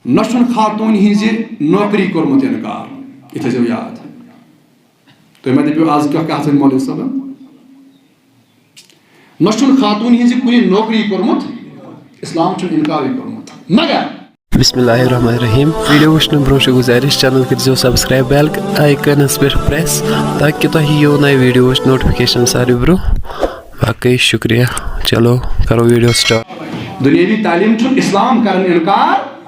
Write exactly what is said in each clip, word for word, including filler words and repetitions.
نہ چھُنہٕ خاتوٗنہِ ہٕنٛزِ نوکری کوٚرمُت اِنکار۔ یہِ تھٲیزیو یاد۔ تُہۍ ما دٔپِو، آز کیٛاہ کَتھ ؤنۍ مولوی صٲبن؟ نہ چھُنہٕ خاتوٗنہِ ہٕنٛزِ کُنہِ نوکری کوٚرمُت، اِسلام چھُنہٕ اِنکارٕے کوٚرمُت۔ مگر بسم اللہ الرحمن الرحیم۔ ویڈیو وٕچھنہٕ برونٛہہ چھِ گُزٲرِش، چینل کٔرزیو سبسکرائب، بیل آئیکنس پٮ۪ٹھ پریس، تاکہِ تۄہہِ یِیو نَیہِ ویڈیووٕچ نوٹیفکیشن ساروی برونٛہہ۔ باقٕے شُکریہ۔ چلو، کرو ویڈیو سٹارٹ۔ دُنیٲوی تعلیٖم چھُنہٕ اِسلام کران اِنکار۔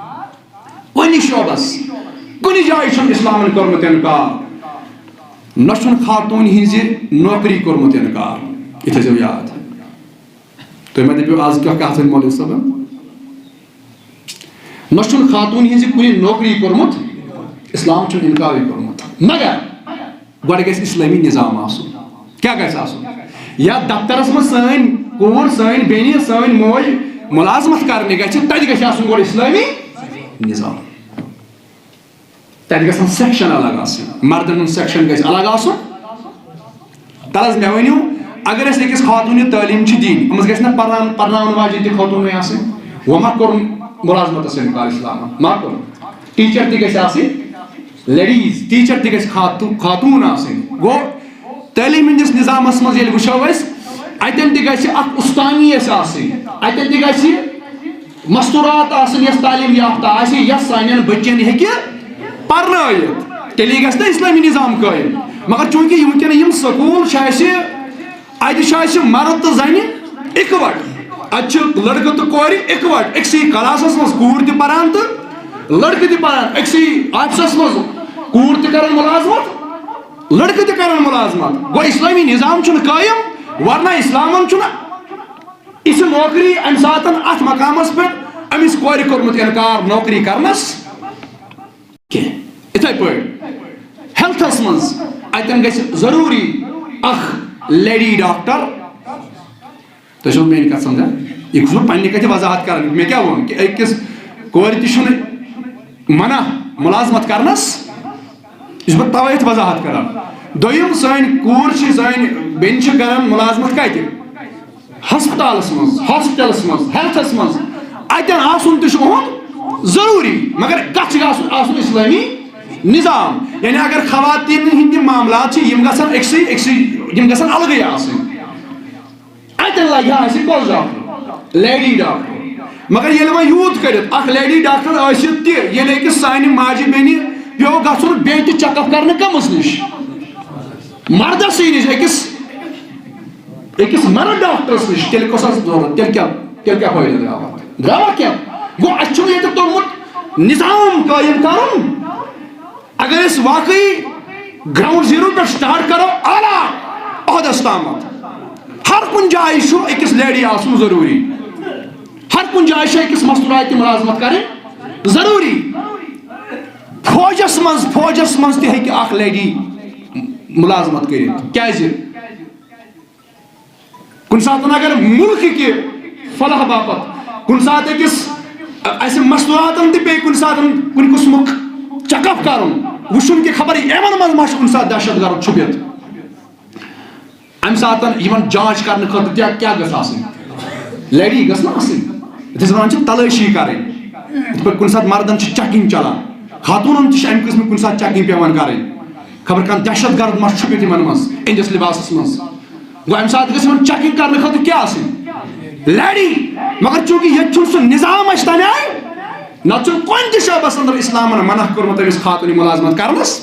کُنہِ شعبس، کُنہِ جایہِ چھُنہٕ اِسلامن کوٚرمُت اِنکار، نہ چھُنہٕ خاتوٗنہِ ہٕنٛزِ نوکری کوٚرمُت اِنکار۔ یہِ تھٲیزیو یاد۔ تُہۍ ما دٔپِو، آز کیٛاہ کَتھ ؤنۍ مولوی صٲبن؟ نہ چھُنہٕ خاتوٗنہِ ہٕنٛزِ کُنہِ نوکری کوٚرمُت، اِسلام چھُنہٕ اِنکارٕے کوٚرمُت۔ مگر گۄڈٕ گژھِ اِسلٲمی نظام آسُن۔ کیٛاہ گژھِ آسُن؟ یَتھ دفترس منٛز سٲنۍ کوٗر، سٲنۍ بیٚنہِ، سٲنۍ موج مُلازمت کرنہِ گژھِ، تَتہِ گژھِ آسُن گۄڈٕ اِسلٲمی نظام۔ تَتہِ گژھن سیکشن الگ آسٕنۍ، مردن ہُنٛد سیکشن گژھِ الگ آسُن۔ تَلہٕ حظ مےٚ ؤنِو، اگر اَسہِ أکِس خاتوٗنہِ تعلیٖم چھِ دِنۍ، أمِس گژھِ نہ پرناون، پرناون واجیٚنۍ تہِ خاتوٗنٕے آسٕنۍ؟ وۄنۍ ما کوٚرُن مُلازمتس اِنکار اِسلامن؟ ما کوٚرُن؟ ٹیٖچر تہِ گژھِ آسٕنۍ، لیڈیٖز ٹیٖچر تہِ گژھِ خاتوٗ-، خاتوٗن آسٕنۍ۔ گوٚو، تعلیٖم ہٕنٛدِس نظامس منٛز ییٚلہِ وٕچھو أسۍ، اَتٮ۪ن تہِ گژھِ اکھ اُستانی اَسہِ آسٕنۍ، اَتٮ۪ن تہِ گژھِ مستوٗرات آسٕنۍ، یۄس تعلیٖم یافتہ آسہِ، یۄس سانٮ۪ن بٔچن ہیٚکہِ پرنٲیِتھ، تیٚلی گژھِ نہ اِسلٲمی نظام قٲیِم۔ مگر چوٗنٛکہِ یہِ وٕنکٮ۪ن یِم سکوٗل چھِ اَسہِ، اَتہِ چھِ اَسہِ مرد تہٕ زَنہِ اِکوَٹ، اَتہِ چھِ لٔڑکہٕ تہٕ کورِ اِکوَٹ، أکسٕے کلاسَس منٛز کوٗر تہِ پَران تہٕ لٔڑکہٕ تہِ پَران، أکسٕے آفسَس منٛز کوٗر تہِ کَران مُلازمَت، لٔڑکہٕ تہِ کَران مُلازمَت۔ گوٚو، اِسلٲمی نِظام چھُنہٕ قٲیِم، ورنہ اِسلامَن چھُنہٕ یہِ چھِ نوکری اَمہِ ساتَن اَتھ مقامَس پٮ۪ٹھ أمِس کورِ کوٚرمُت اِنکار نوکری کَرنَس کینٛہہ۔ یِتھَے پٲٹھۍ ہیلتھَس منٛز اَتٮ۪ن گژھِ ضروٗری اَکھ لیڈی ڈاکٹر۔ تُہۍ چھِو میٛٲنۍ کَتھ سَمجھان؟ یہِ چھُس بہٕ پنٛنہِ کَتھِ وضاحت کَران۔ مےٚ کیٛاہ ووٚن کہِ أکِس کورِ تہِ چھُنہٕ منع مُلازمَت کَرنَس، یہِ چھُس بہٕ تَوَے یَتھ وضاحت کَران۔ دوٚیِم، سٲنۍ کوٗر چھِ، سٲنۍ بیٚنہِ چھِ کَران مُلازمَت کَتہِ؟ ہسپتالس منٛز، ہاسپٹلس منٛز، ہیلتھس منٛز، اتٮ۪ن آسُن تہِ چھُ اُہُنٛد ضروٗری، مگر کتھ چھِ آسُن، آسُن اسلٲمی نظام۔ یعنی اگر خواتین ہٕنٛدۍ یِم معاملات چھِ، یِم گژھن أکسٕے، أکسٕے، یِم گژھن الگٕے آسٕنۍ۔ اتٮ۪ن لگہِ ہا اَسہِ کۄس ڈاکٹر؟ Lady doctor. مگر ییٚلہِ وۄنۍ یوٗت کٔرِتھ، اکھ لیڈی ڈاکٹر ٲسِتھ تہِ، ییٚلہِ أکِس سانہِ ماجہِ بیٚنہِ پیوٚو گژھُن بیٚیہِ تہِ چیک اپ کرنہٕ کٔمِس نِش؟ مردسٕے نِش، أکِس أکِس مرد ڈاکٹرس نِش، تیٚلہِ کۄس حظ ضروٗرت؟ تیٚلہِ کیٛاہ، تیٚلہِ کیٛاہ فٲیدٕ درٛاو اَتھ؟ درٛاوا کینٛہہ؟ گوٚو، اَسہِ چھُنہٕ ییٚتہِ توٚرمُت نظام قٲیِم کَرُن۔ اگر أسۍ واقعی گراؤنڈ زیٖرو پٮ۪ٹھ سٹارٹ کَرو، اعلیٰ عہدس تامَتھ، ہر کُنہِ جایہِ چھُ أکِس لیڈی آسُن ضروٗری، ہر کُنہِ جایہِ چھِ أکِس مستوٗراتہِ مُلازمت کَرٕنۍ ضروٗری۔ فوجس منٛز، فوجس منٛز تہِ ہیٚکہِ اکھ لیڈی مُلازمت کٔرِتھ۔ کیٛازِ؟ کُنہِ ساتہٕ اگر مُلکہٕ کہِ فلاح باپتھ کُنہِ ساتہٕ أکِس، اَسہِ مستوٗراتن تہِ پیٚیہِ کُنہِ ساتہٕ کُنہِ قٕسمُک چیک اپ کرُن، وٕچھُن کہِ خبر یِمن منٛز ما چھُ کُنہِ ساتہٕ دہشت گرد چھُپِتھ۔ اَمہِ ساتہٕ یِمن جانچ کرنہٕ خٲطرٕ تہِ کیٛاہ گژھِ آسٕنۍ؟ لیڈی گٔژھ نہ آسٕنۍ۔ یَتھ أسۍ وَنان چھِ تلٲشی کرٕنۍ۔ یِتھ پٲٹھۍ کُنہِ ساتہٕ مردن چھِ چیکنگ چلان، خاتوٗنن تہِ چھِ اَمہِ قٕسمٕکۍ کُنہِ ساتہٕ چیکنگ پٮ۪وان کرٕنۍ۔ خبر کانٛہہ دہشت گرد ما چھُپِتھ یِمن منٛز، أہنٛدِس لباسس منٛز۔ گوٚو، اَمہِ ساتہٕ گٔژھ یِمن چیکنگ کرنہٕ خٲطرٕ کیٛاہ آسٕنۍ؟ لیڈی۔ مگر چوٗنٛکہِ ییٚتہِ چھُنہٕ سُہ نظام اَسہِ تَمہِ آیہِ، نَتہٕ چھُنہٕ کُنہِ تہِ شعبس اندر اِسلامن منع کوٚرمُت أمِس خاتوٗنہِ مُلازمت کرنس۔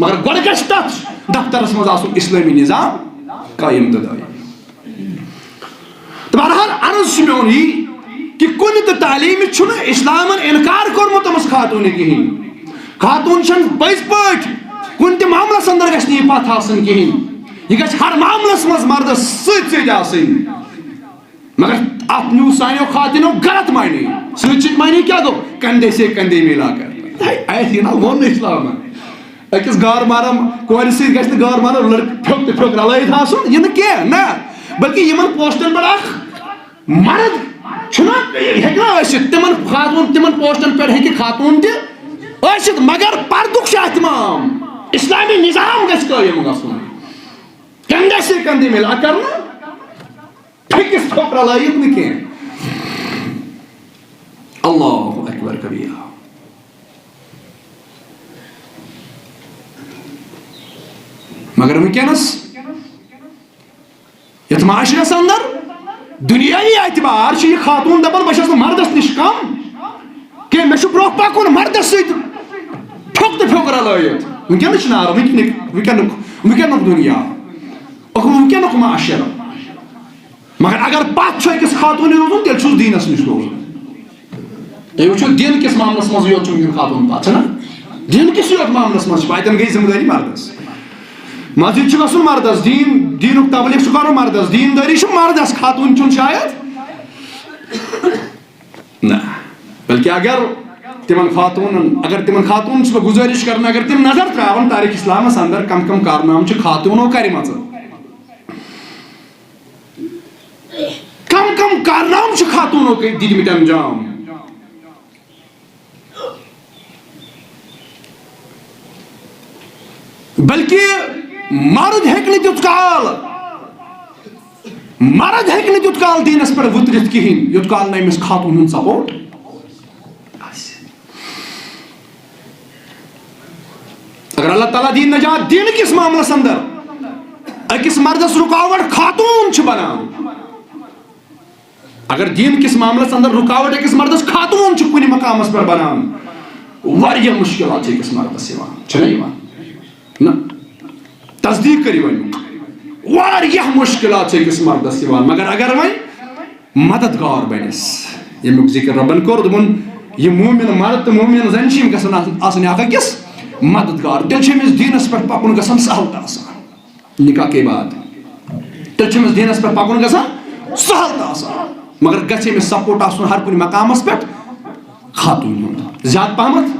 مگر گۄڈٕ گژھِ تَتھ دفترس منٛز آسُن اِسلٲمی نظام قٲیِم تہٕ دٲیِم۔ تہٕ بہرحال عرض چھُ میون یی کہِ کُنہِ تہِ تعلیٖمہِ چھُنہٕ اِسلامن اِنکار کوٚرمُت أمِس خاتوٗنہِ کِہیٖنۍ۔ خاتوٗن چھَنہٕ پٔزۍ پٲٹھۍ کُنہِ تہِ معاملس اندر گژھِ نہٕ یہِ پتھ آسٕنۍ کِہیٖنۍ۔ یہِ گژھِ ہر معاملس منٛز مردس سۭتۍ سۭتۍ آسٕنۍ۔ مگر اتھ نیوٗ سانیو خاتوٗنو غلط معنی۔ سۭتۍ سۭتۍ معنی کیٛاہ گوٚو؟ کندھے سے کندھے ملا کر۔ ہے، اَسہِ یہِ نہ ووٚن نہٕ اِسلامن۔ أکِس گار مارن کورِ سۭتۍ گژھِ نہٕ گار مارن لڑکہٕ پھیوٚک تہٕ پھیوٚک رلٲیِتھ آسُن، یہِ نہٕ کینٛہہ، نہ۔ بلکہِ یِمن پوسٹن پٮ۪ٹھ اکھ مرد چھُنہ، ہیٚکہِ نہ ٲسِتھ، تِمن خاتوٗن، تِمن پوسٹن پٮ۪ٹھ ہیٚکہِ خاتوٗن تہِ ٲسِتھ، مگر پردُک چھُ اہتمام، اسلامی نظام گژھِ قٲیِم گژھُن۔ کندھے سے کندھے ملا کرنہٕ، پھیٚکِس پھیوٚک رلٲیِتھ نہٕ کینٛہہ۔ اللہ اکبر کبیرہ۔ مگر وٕنکیٚنَس یَتھ معاشرَس اندر دُنیٲوی اعتبار چھِ یہِ خاتوٗن دَپان، "بہٕ چھَس نہٕ مردَس نِش کم کینٛہہ، مےٚ چھُ برونٛہہ پَکُن مردَس سۭتۍ پھیوٚک تہٕ پھیوٚک رَلٲیِتھ۔" وٕنکیٚنَس چھِ نار، وٕنکیٚنُک، وٕنکیٚنُک، وٕنکیٚنُک دُنیا، وٕنکیٚنُک معاشرٕ۔ مگر اگر پتھ چھُ أکِس خاتوٗنہِ روزُن، تیٚلہِ چھُس دیٖنَس نِش روزُن۔ تُہۍ وٕچھِو، دیٖن کِس معاملَس منٛز یوت چھُ وٕنکیٚن خاتوٗن پتھ، چھُنہ؟ دیٖن کِس یوت معاملَس منٛز چھِ پتھ، اَتٮ۪ن گٔے ذمہٕ دٲری مردَس۔ مسجد چھُ گژھُن مردَس، دیٖن، دیٖنُک تبلیغ چھُ کَرُن مردَس، دیٖن دٲری چھِ مردَس، خاتوٗن چھُنہٕ شاید۔ نہ، بلکہ اگر تِمن خاتوٗنن، اگر تِمن خاتوٗن چھُس بہٕ گُزٲرِش کران، اگر تِم نظر ترٛاوَن تاریخ اسلامس اندر، کم کم کارنامہٕ چھِ خاتوٗنو کَرِمَژٕ۔ کم کم کارنامہٕ چھِ خاتوٗنو کٔرۍ دِتمٕتۍ انجام۔ بلکہ مرد ہیٚکہِ نہٕ تیُتھ کال، مرد ہیٚکہِ نہٕ تیُتھ کال دیٖنس پٮ۪ٹھ وُترِتھ کِہیٖنۍ، یوٚت کال نہٕ أمِس خاتوٗن ہُنٛد سپورٹ آسہِ۔ اگر اللہ تعالیٰ دِیہِ نجات دیٖن کِس معاملس اندر، أکِس مردس رُکاوٹ خاتوٗن چھِ بنان۔ اگر دیٖن کِس معاملس اندر رُکاوٹ أکِس مردس خاتوٗن چھِ کُنہِ مقامس پٮ۪ٹھ بنان، واریاہ مُشکلات چھِ أکِس مردس یِوان، چھِنہ یِوان؟ نہ، تصدیٖق کٔرِو اَمیُک، واریاہ مُشکلات چھِ أکِس مردس یِوان، مگر اگر وۄنۍ مددگار بنس، ییٚمیُک ذِکر رۄبن کوٚر، دوٚپُن، یہِ مومن مرد تہٕ مومن زنہِ چھِ، یِم گژھن آسٕنۍ، آسٕنۍ اکھ أکِس مددگار، تیٚلہِ چھُ أمِس دیٖنس پٮ۪ٹھ پکُن گژھان سہل تہٕ آسان۔ نکاح کے بعد تیٚلہِ چھُ أمِس دیٖنَس پٮ۪ٹھ پَکُن گژھان سہل تہٕ آسان، مگر گژھِ أمِس سپورٹ آسُن ہر کُنہِ مقامَس پٮ۪ٹھ خاتوٗنہِ ہُنٛد زیادٕ پَہمَتھ۔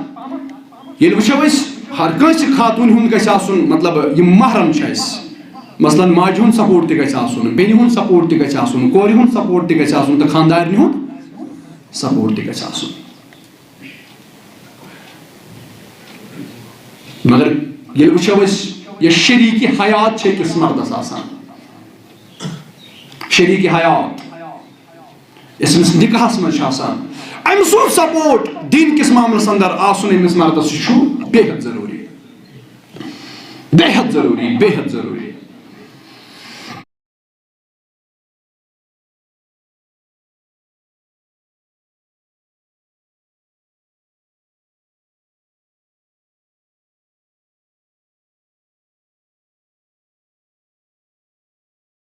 ییٚلہِ وٕچھو أسۍ، ہر کٲنٛسہِ خاتوٗنہِ ہُنٛد گژھِ آسُن، مطلب، یِم محرم چھِ اَسہِ، مثلاً ماجہِ ہُنٛد سپورٹ تہِ گژھِ آسُن، بیٚنہِ ہُنٛد سپورٹ تہِ گژھِ آسُن، کورِ ہُنٛد سپورٹ تہِ گژھِ آسُن تہٕ خانٛدارنہِ ہُنٛد سپورٹ تہِ گژھِ آسُن۔ مگر ییٚلہِ وٕچھو أسۍ، یہِ شریٖکہِ حیات چھِ أکِس مردس آسان، شریٖکہِ حیات یُس أمِس نکاحس منٛز چھُ آسان، أمۍ سُنٛد سپورٹ دیٖن کِس معاملس اندر آسُن أمِس مردس، یہِ چھُ بے حد ضروٗری، بے حد ضروٗری، بے حد ضروٗری۔